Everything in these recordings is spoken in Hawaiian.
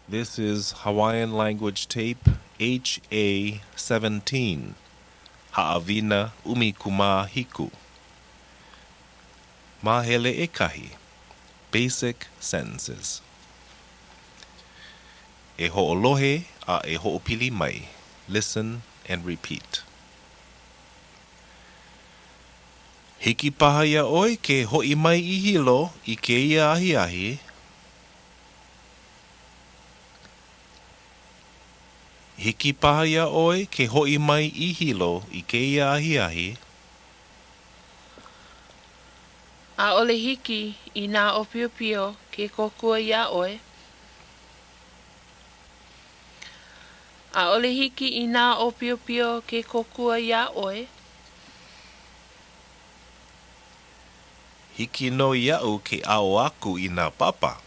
This is Hawaiian Language Tape HA-17, Haʻawina 17. Māhele ʻekahi, Basic Sentences. E hoʻolohe a e hoʻopili mai, Listen and repeat. Hiki paha iā ʻoe ke hoʻi mai i Hilo i kēia ahiahi. Hiki paha iā ʻoe ke hoʻi mai i Hilo i kēia ahiahi. ʻAʻole hiki i nā ʻōpiopio ke kōkua iā ʻoe. ʻAʻole hiki i nā ʻōpiopio ke kōkua iā ʻoe. Hiki nō iaʻu ke aʻo aku i nā papa.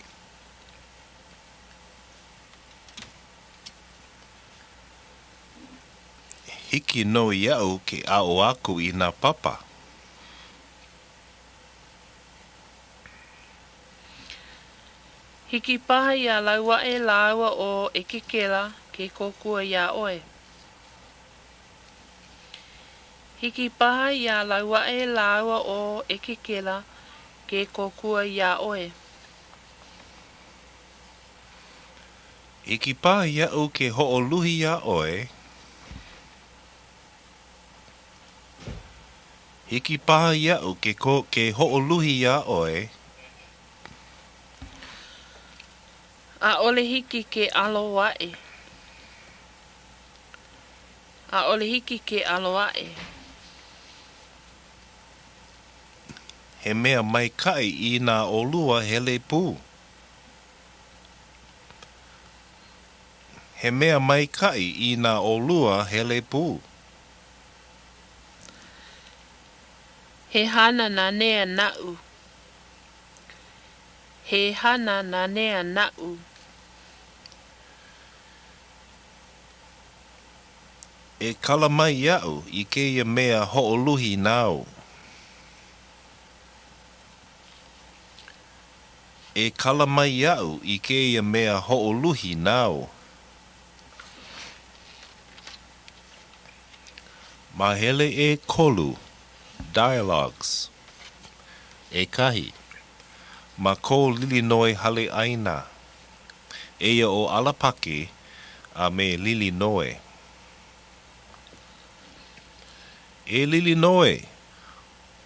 Hiki nō iaʻu ke aʻo aku i nā papa. Hiki paha iā Lauaʻe lāua ʻo ʻEkekela ke kōkua iā ʻoe. Hiki paha iā Lauaʻe lāua ʻo ʻEkekela ke kōkua iā ʻoe. Hiki paha iaʻu ke hoʻoluhi iā ʻoe. Hiki paha iaʻu ke ke hoʻoluhi iā ʻoe. ʻAʻole hiki ke ʻalo aʻe. ʻAʻole hiki ke ʻalo aʻe. He mea maikaʻi inā ʻolua hele pū. He mea maikaʻi inā ʻolua hele pū. He hana nanea naʻu. He hana nanea naʻu. E kala mai iaʻu i kēia mea hoʻoluhi nāu. E kala mai iaʻu i kēia mea hoʻoluhi nāu. Māhele ʻekolu, Dialogues. ʻEkahi, Ma ko Lilinoe hale ʻaina. Eia ʻo ʻAlapaki a me Lilinoe. E Lilinoe,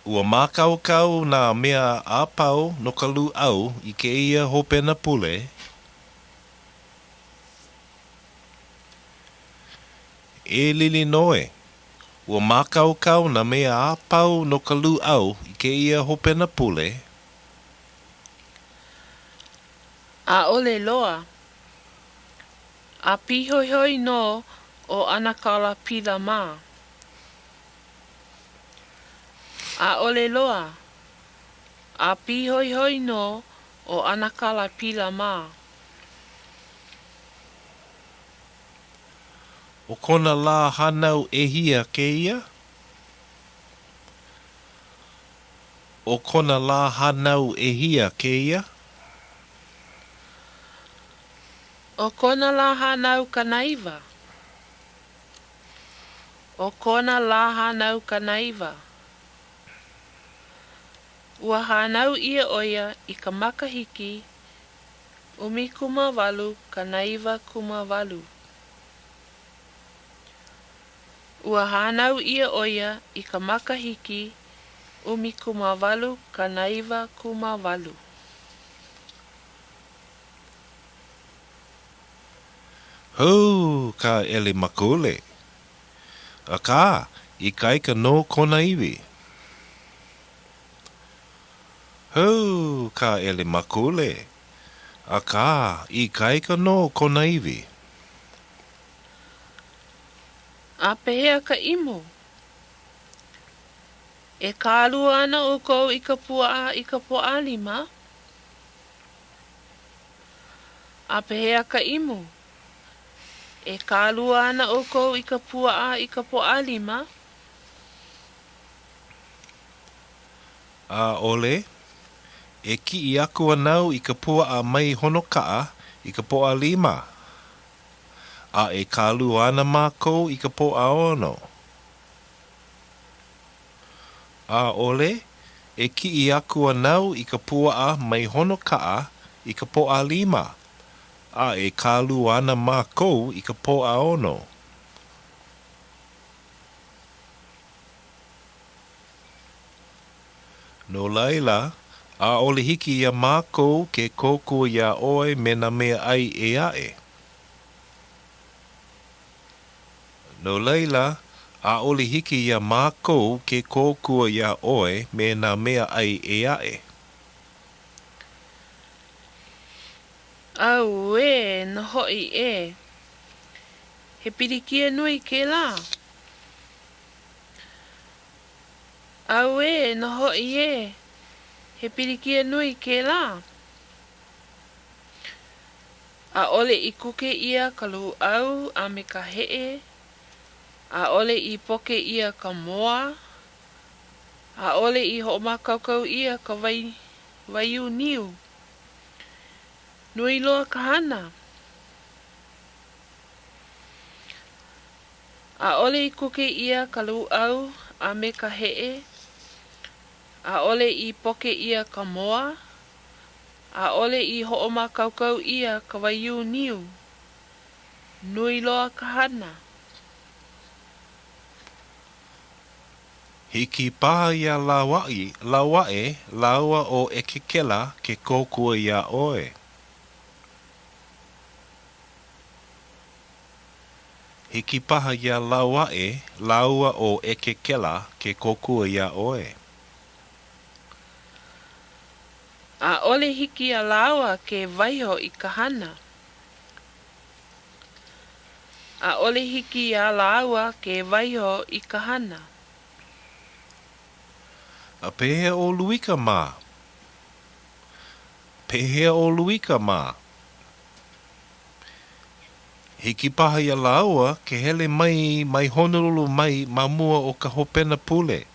ua mākaukau nā mea a pau no ka lūʻau i kēia hopena pule? E Lilinoe, ua mākaukau nā mea a pau no ka lūʻau i kēia hopena pule? ʻAʻole loa. A pīhoihoi nō ʻo ʻAnakala Pila mā. ʻAʻole loa. A pīhoihoi nō ʻo ʻAnakala Pila mā. ʻO kona lā hānau ʻehia kēia? ʻO kona lā hānau ʻehia kēia? ʻO kona lā hānau 90. ʻO kona lā hānau 90. Ua hānau ʻia ʻo ia i ka makahiki 1898. Ua hānau ʻia ʻo ia i ka makahiki 1898. Hū ka ʻelemakule. Akā, ikaika nō kona iwi. Hū ka ʻelemakule. Akā, ikaika nō kona iwi. A pehea ka imu? E kālua ana ʻoukou i ka puaʻa i ka Pōʻalima? A pehea ka imu? E kālua ana ʻoukou i ka puaʻa i ka Pōʻalima? ʻAʻole. E kiʻi aku ana au i ka puaʻa mai Honokaʻa I ka Pōʻalima. A e kālua ana mākou i ka Pōʻaono. ʻAʻole, e kiʻi aku ana au i ka puaʻa mai Honokaʻa i ka Pōʻalima, a e kālua ana mākou i ka Pōʻaono. No laila, ʻaʻole hiki iā mākou ke kōkua iā ʻoe me nā mea ʻai ʻē aʻe. No laila, ʻaʻole hiki iā mākou ke kōkua iā ʻoe me nā mea ʻai ʻē aʻe. Auē nō hoʻi ē! He pilikia nui kēlā. Auē nō hoʻi ē! He pilikia nui kēlā. ʻAʻole i kuke ʻia ka lūʻau a me ka heʻe, ʻaʻole i poke ʻia ka moa, ʻaʻole i hoʻomākaukau ʻia ka wai, waiū niu. Nui loa ka hana. ʻAʻole i kuke ʻia ka lūʻau a me ka heʻe, ʻaʻole i poke ʻia ka moa, ʻaʻole i hoʻomākaukau ʻia ka waiū niu. Nui loa ka hana. Hiki paha iā Lauaʻi, Lauaʻe lāua ʻo ʻEkekela ke kōkua iā ʻoe. Hiki paha iā Lauaʻe lāua ʻo ʻEkekela ke kōkua iā ʻoe. ʻAʻole hiki iā lāua ke waiho i ka hana. ʻAʻole hiki iā lāua ke waiho i ka hana. A pehea ʻo Luika mā? Pehea ʻo Luika mā? Hiki paha iā lāua ke hele mai mai Honolulu mai ma mua o ka hopena pule.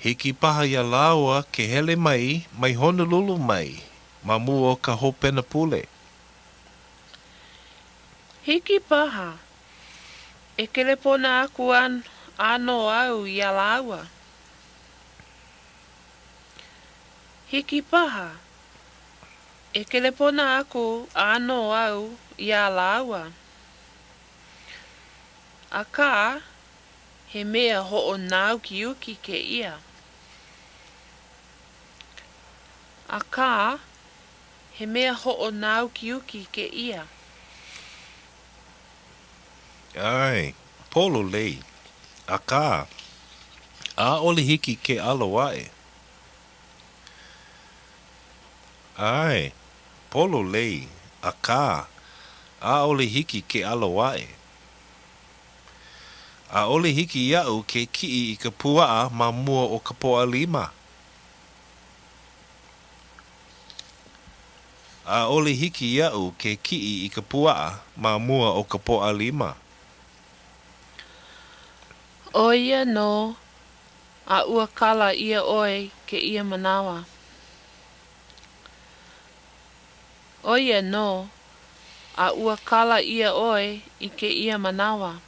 Hiki paha iā lāua ke hele mai mai Honolulu mai ma mua o ka hopena pule. Hiki paha. E kelepona aku anō au iā lāua. Hiki paha. E kelepona aku anō au iā lāua. Akā, he mea hoʻonāukiuki kēia. Akā, he mea hoʻonāukiuki kēia. ʻAe, pololei, akā, ʻaʻole hiki ke ʻalo aʻe. ʻAe, pololei, akā, ʻaʻole hiki ke ʻalo aʻe. ʻAʻole hiki iaʻu ke kiʻi i ka puaʻa ma mua o ka Pōʻalima. ʻAʻole hiki iaʻu ke kiʻi i ka puaʻa ma mua o ka Pōʻalima. ʻO ia nō A ua kala ʻia ʻoe kēia manawa. ʻO ia nō, a ua kala ʻia ʻoe i kēia manawa.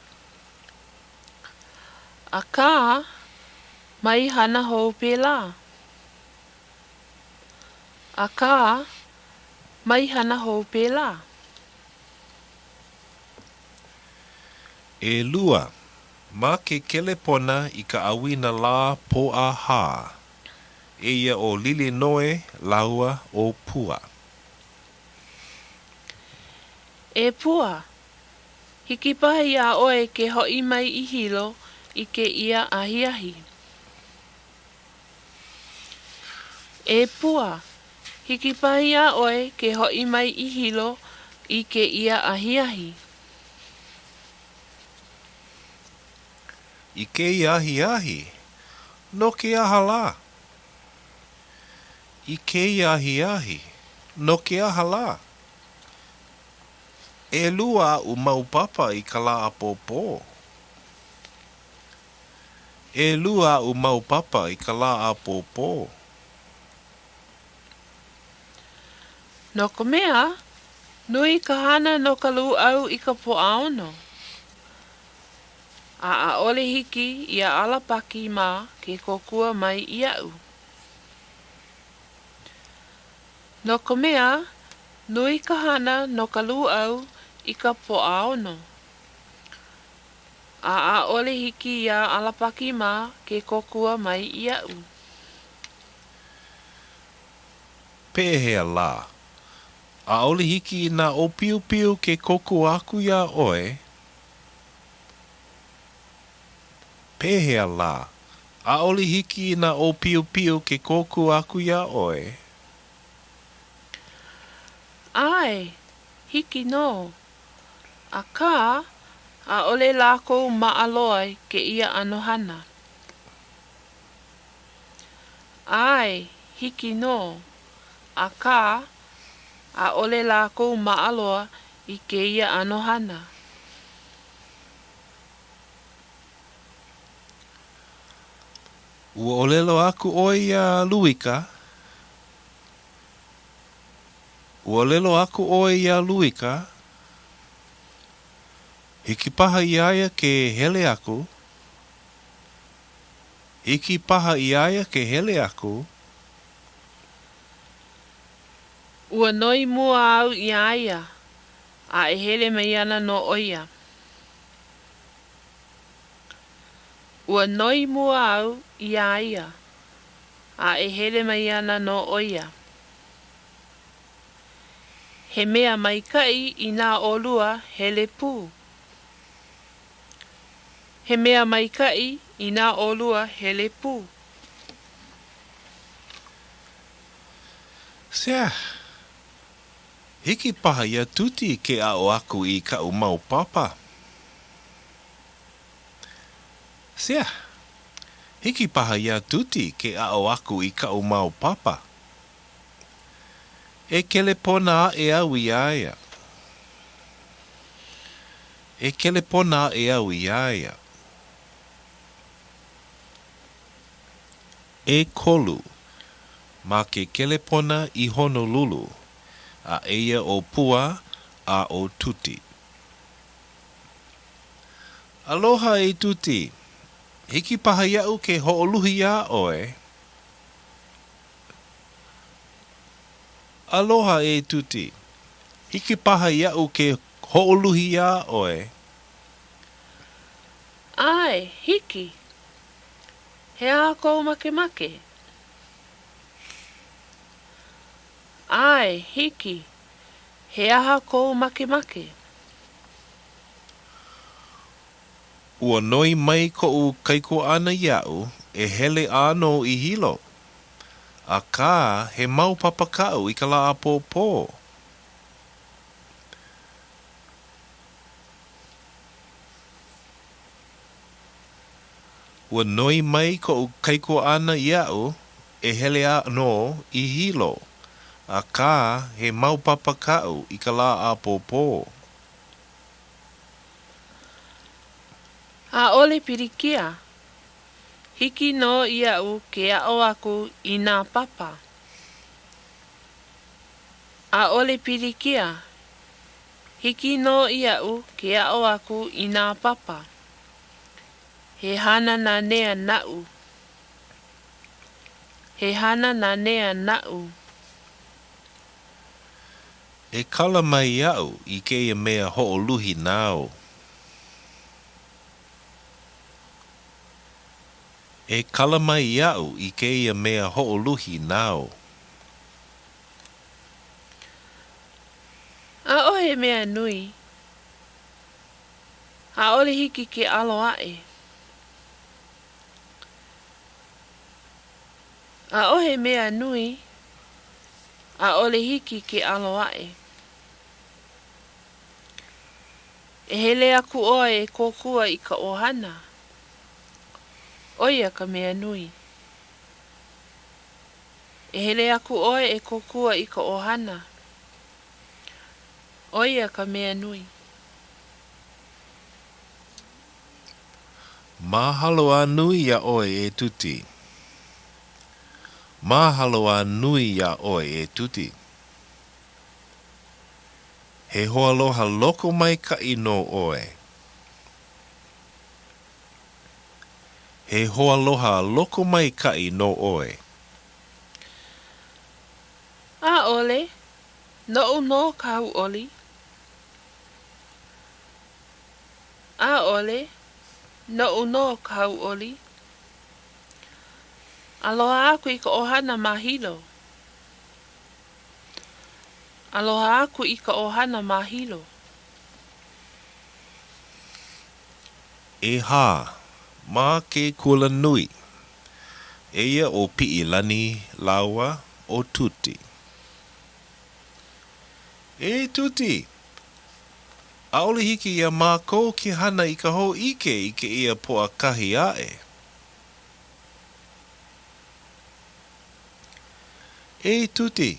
Akā, mai hana hou pēlā. Akā, mai hana hou pēlā. ʻElua, Ma ke kelepona i ka ʻauinalā Pōʻahā, eia ʻo Lilinoe lāua ʻo Pua. E Pua, hiki paha iā ʻoe ke hoʻi mai i Hilo i kēia ahiahi. E Pua, hiki paha iā ʻoe ke hoʻi mai i Hilo i kēia ahiahi. I kēia ahiahi, no ke aha lā? I kēia ahiahi, no ke aha lā? ʻElua aʻu mau papa i ka lā ʻapōpō. ʻElua aʻu mau papa i ka lā ʻapōpō. No ka mea, nui ka hana no ka lūʻau i ka Pōʻaono. A ʻaʻole hiki iā Alapaki mā ke kōkua mai iaʻu. No ka mea, nui ka hana no ka lūʻau i ka Pōʻaono. A ʻaʻole hiki iā Alapaki mā ke kōkua mai iaʻu. Pehea lā? ʻAʻole hiki i nā ʻōpiopio ke kōkua aku iā ʻoe? Pehea lā? ʻAʻole hiki i nā ʻōpiopio ke kōkua aku iā ʻoe? ʻAe, hiki nō. Akā, ʻaʻole lākou maʻa loa i kēia ʻano hana. ʻAe, hiki nō. Akā, ʻaʻole lākou maʻa loa i kēia ʻano hana. Ua ʻōlelo aku ʻoe iā Luika? Ua ʻōlelo aku ʻoe iā Luika? Hiki paha iā ia ke hele aku? Hiki paha iā ia ke hele aku? Ua noi mua au iā ia, a e hele mai ana nō ʻo ia. Ua noi mua au iā ia, a e hele mai ana nō ʻo ia. He mea maikaʻi inā ʻolua hele pū. He mea maikaʻi inā ʻolua hele pū. Sea, hiki paha iā Tuti ke aʻo aku i kaʻu mau papa. Sea, hiki paha iā Tuti ke aʻo aku i kaʻu mau papa. E kelepona aʻe au iā ia. E kelepona aʻe au iā ia. ʻEkolu ma ke kelepona i Honolulu, a eia ʻo Pua a ʻo Tuti. Aloha e Tuti. Hiki paha iaʻu ke hoʻoluhi iā ʻoe? Aloha e Tuti. Hiki paha iaʻu ke hoʻoluhi iā ʻoe? ʻAe, hiki. He aha kou makemake? ʻAe, hiki. He aha kou makemake? Ua noi mai koʻu kaikuaʻana iaʻu e hele ʻānō i Hilo. Akā, he mau papa kaʻu i ka lā ʻapōpō. Ua noi mai koʻu kaikuaʻana iaʻu e hele ʻānō i Hilo, akā, he mau papa kaʻu i ka lā ʻapōpō. ʻAʻole pilikia. Hiki nō iaʻu ke aʻo aku i nā papa. ʻAʻole pilikia. Hiki nō iaʻu ke aʻo aku i nā papa. He hana nanea naʻu. He hana nanea naʻu. E kala mai iaʻu i kēia mea hoʻoluhi nāu. E kala mai iaʻu i kēia mea hoʻoluhi nāu. ʻAʻohe mea nui. ʻAʻole hiki ke ʻalo aʻe. ʻAʻohe mea nui. ʻAʻole hiki ke ʻalo aʻe. E hele aku ʻoe e kōkua i ka ʻohana. ʻO ia ka mea nui. E hele aku ʻoe e kōkua i ka ʻohana. ʻO ia ka mea nui. Mahalo a nui iā ʻoe e Tuti. Mahalo a nui iā ʻoe e Tuti. He hoaloha lokomaikaʻi nō ʻoe. He hoaloha lokomaikaʻi nō ʻoe. ʻAʻole, noʻu nō ka hauʻoli. ʻAʻole, noʻu nō ka hauʻoli. Aloha aku i ka ʻohana ma Hilo. Aloha aku i ka ʻohana ma Hilo. ʻEhā, ma ke kulanui. Eia ʻo Piʻilani lāua ʻo Tuti. E Tuti! ʻAʻole hiki iā mākou ke hana i ka hōʻike i kēia Pōʻakahi aʻe. E Tuti!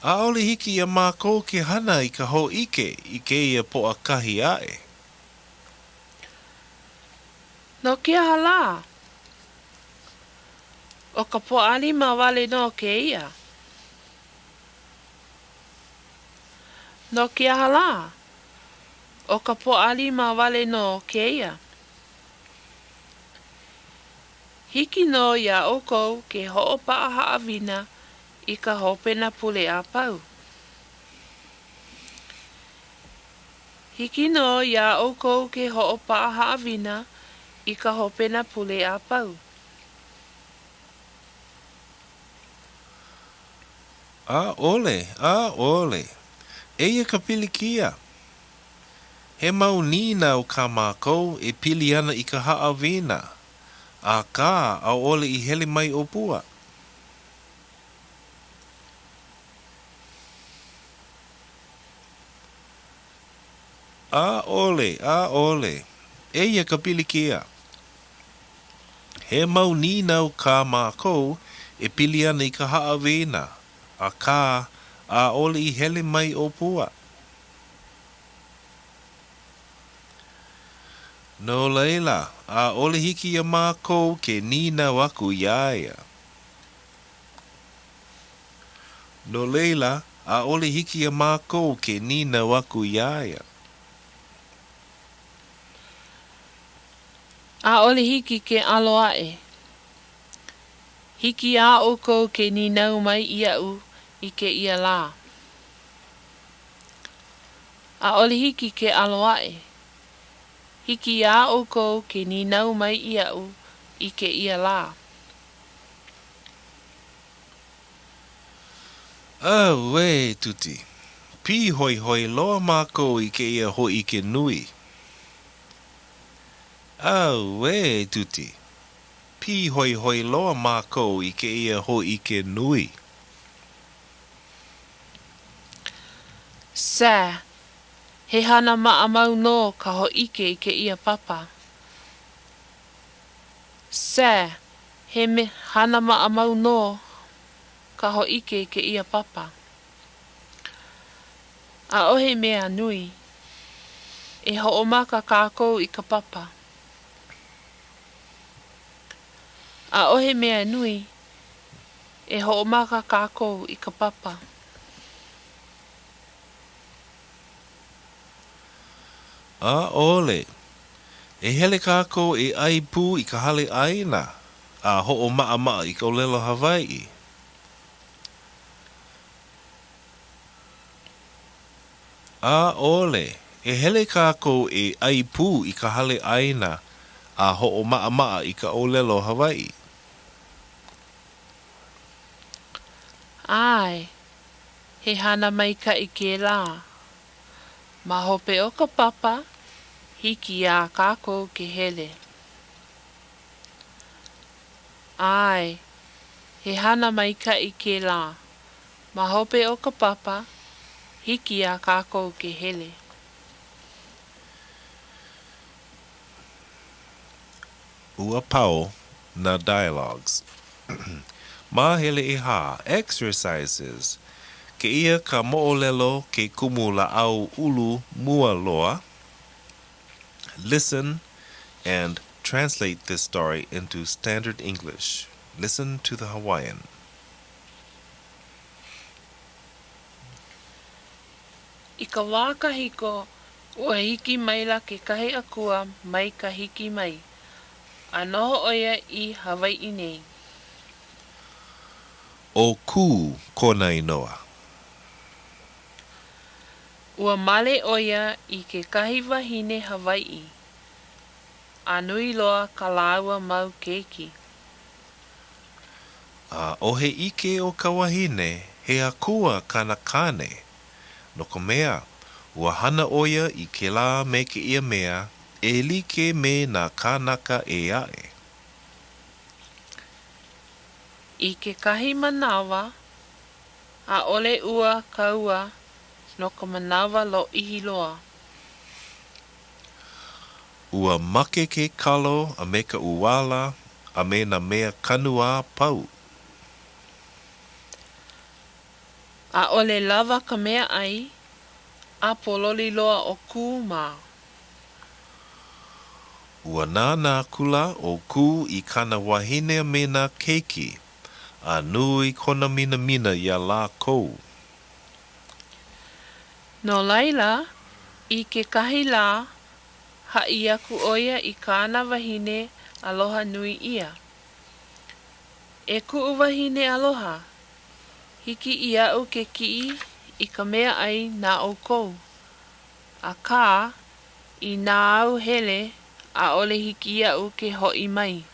ʻAʻole hiki iā mākou ke hana i ka hōʻike i kēia Pōʻakahi aʻe. No ke aha lā? ʻO ka Pōʻalima wale nō kēia. No ke aha lā? ʻO ka Pōʻalima wale nō kēia. Hiki nō iā ʻoukou ke hoʻopaʻa haʻawina i ka hopena pule a pau. Hiki nō iā ʻoukou ke hoʻopaʻa haʻawina i ka hopena pule a pau. ʻAʻole, ʻaʻole. Eia ka pilikia. He mau nīnau kā mākou e pili ana i ka haʻawina, akā ʻaʻole i hele mai ʻo Pua. ʻAʻole, ʻaʻole. Eia ka pilikia. He mau nīnau kā mākou e pili ana i ka haʻawina, akā, ʻaʻole i hele mai ʻo Pua. No laila, ʻaʻole hiki iā mākou ke nīnau aku iā ia. No laila, ʻaʻole hiki iā mākou ke nīnau aku iā ia. ʻAʻole hiki ke ʻalo aʻe. Hiki iā ʻoukou ke nīnau mai iaʻu i kēia lā. ʻAʻole hiki ke ʻalo aʻe. Hiki iā ʻoukou ke nīnau mai iaʻu i kēia lā. Auē, Tuti! Pīhoihoi loa mākou i kēia hōʻike nui. Auē, Tuti! Pīhoihoi loa mākou i kēia hōʻike nui. Sir, he hana maʻamau nō ka hōʻike i kēia papa. Sir, he hana maʻamau nō ka hōʻike i kēia papa. ʻAʻohe mea nui. E hoʻomaka kākou i ka papa. ʻAʻohe mea nui. E hoʻomaka kākou i ka papa. ʻAʻole. E hele kākou e ʻai pū i ka hale ʻaina a hoʻomaʻamaʻa i ka ʻōlelo Hawaiʻi. ʻAʻole. E hele kākou e ʻai pū i ka hale ʻaina a hoʻomaʻamaʻa i ka ʻōlelo Hawaiʻi. ʻAe. He hana maikaʻi kēlā. Ma hope o ka papa, hiki iā kākou ke hele. ʻAe, he hana maikaʻi kēlā. Ma hope o ka papa, hiki iā kākou ke hele. Ua pau nā dialogues. Māhele ʻEhā, Exercises, Kēia ka moʻolelo ke kumu lāʻau ʻulu mua loa. Listen and translate this story into standard English. Listen to the Hawaiian. I ka wā kahiko, ua hiki maila kekahi akua mai Kahiki mai, a noho ʻo ia i Hawaiʻi nei. ʻO Kū kona inoa. Ua male ʻo ia i kekahi wahine Hawaiʻi, a nui loa kā lāua mau keiki. ʻAʻohe ʻike o ka wahine he akua kāna kāne, no ka mea, ua hana ʻo ia i kēlā me kēia mea e like me nā kānaka ʻē aʻe. I kekahi manawa, ʻaʻole ua ka ua no ka manawa lōʻihi loa. Ua make ke kalo a me ka ʻuala a me nā mea kanu a pau. ʻAʻole lawa ka meaʻai, a pōloli loa ʻo Kū mā. Ua nānā akula ʻo Kū i kāna wahine a me nā keiki, a nui kona minamina iā lākou. No laila, i kekahi lā, haʻi aku ʻo ia i kāna wahine aloha nui ʻia, E kuʻu wahine aloha, hiki iaʻu ke kiʻi i ka meaʻai na ʻoukou. Akā, inā au hele, ʻaʻole hiki iaʻu ke hoʻi mai.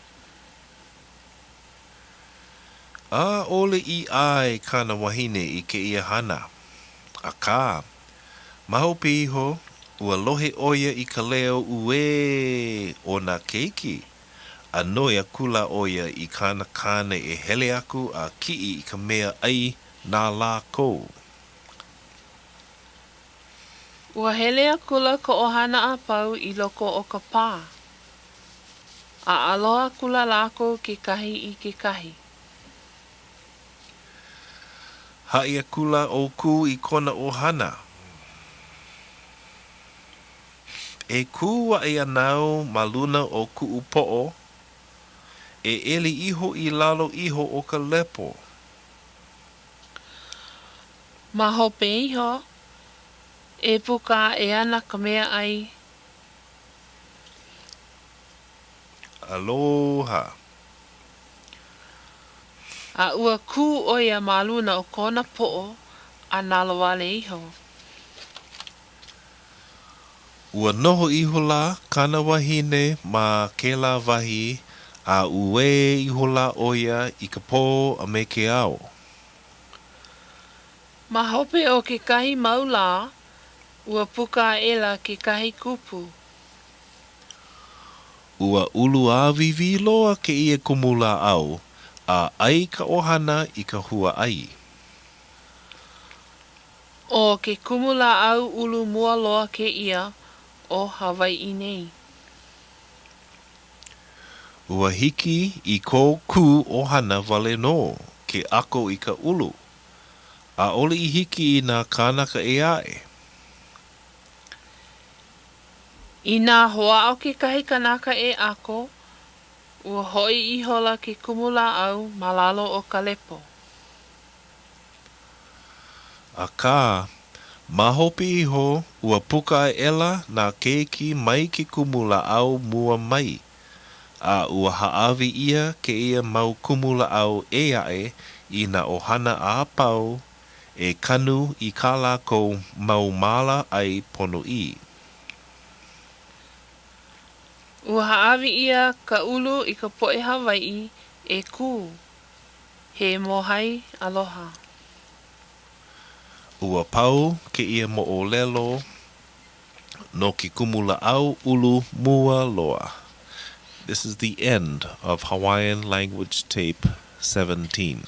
ʻAʻole i ʻae kāna wahine i kēia hana. Akā, ma hope iho, ua lohe ʻo ia i ka leo uē o nā keiki, a noi akula ʻo ia i kāna kāne e hele aku a kiʻi i ka mea ʻai na lākou. Ua hele akula ka ʻohana a pau i loko o ka pā, a aloha akula lākou kekahi i kekahi. Haʻi akula ʻo Kū i kona ʻohana, E kū aʻe ana au ma luna o kuʻu poʻo, e ʻeli iho i lalo iho o ka lepo. Ma hope iho, e puka aʻe ana ka meaʻai. Aloha. A ua kū ʻo ia ma luna o kona poʻo a nalowale iho. Ua noho ihola kāna wahine ma kēlā wahi a uē ihola ʻo ia i ka pō a me ke ao. Ma hope o kekahi mau lā, ua puka aʻela kekahi kupu. Ua ulu ʻāwīwī loa kēia kumulāʻau a ʻai ka ʻohana i ka huaʻai. ʻO ke kumulāʻau ulu mua loa kēia o Hawaiʻi nei. Ua hiki i ko Kū ʻohana wale nō ke ʻako i ka ʻulu. ʻAʻole i hiki i nā kānaka ʻē aʻe. Inā hoʻāʻo kekahi kanaka e ʻako, ua hoʻi ihola ke kumulāʻau ma lalo o ka lepo. Akā, ma hope iho, ua puka aʻela nā keiki mai ke kumulāʻau mua mai, a ua hāʻawi ʻia kēia mau kumulāʻau ʻē aʻe i nā ʻohana a pau e kanu i kā lākou mau māla ʻai ponoʻī. Ua hāʻawi ʻia ka ʻulu i ka poʻe Hawaiʻi e Kū, he mōhai aloha. Ua pau kēia moʻolelo no ke kumulāʻau ulu mua loa. This is the end of Hawaiian Language Tape 17.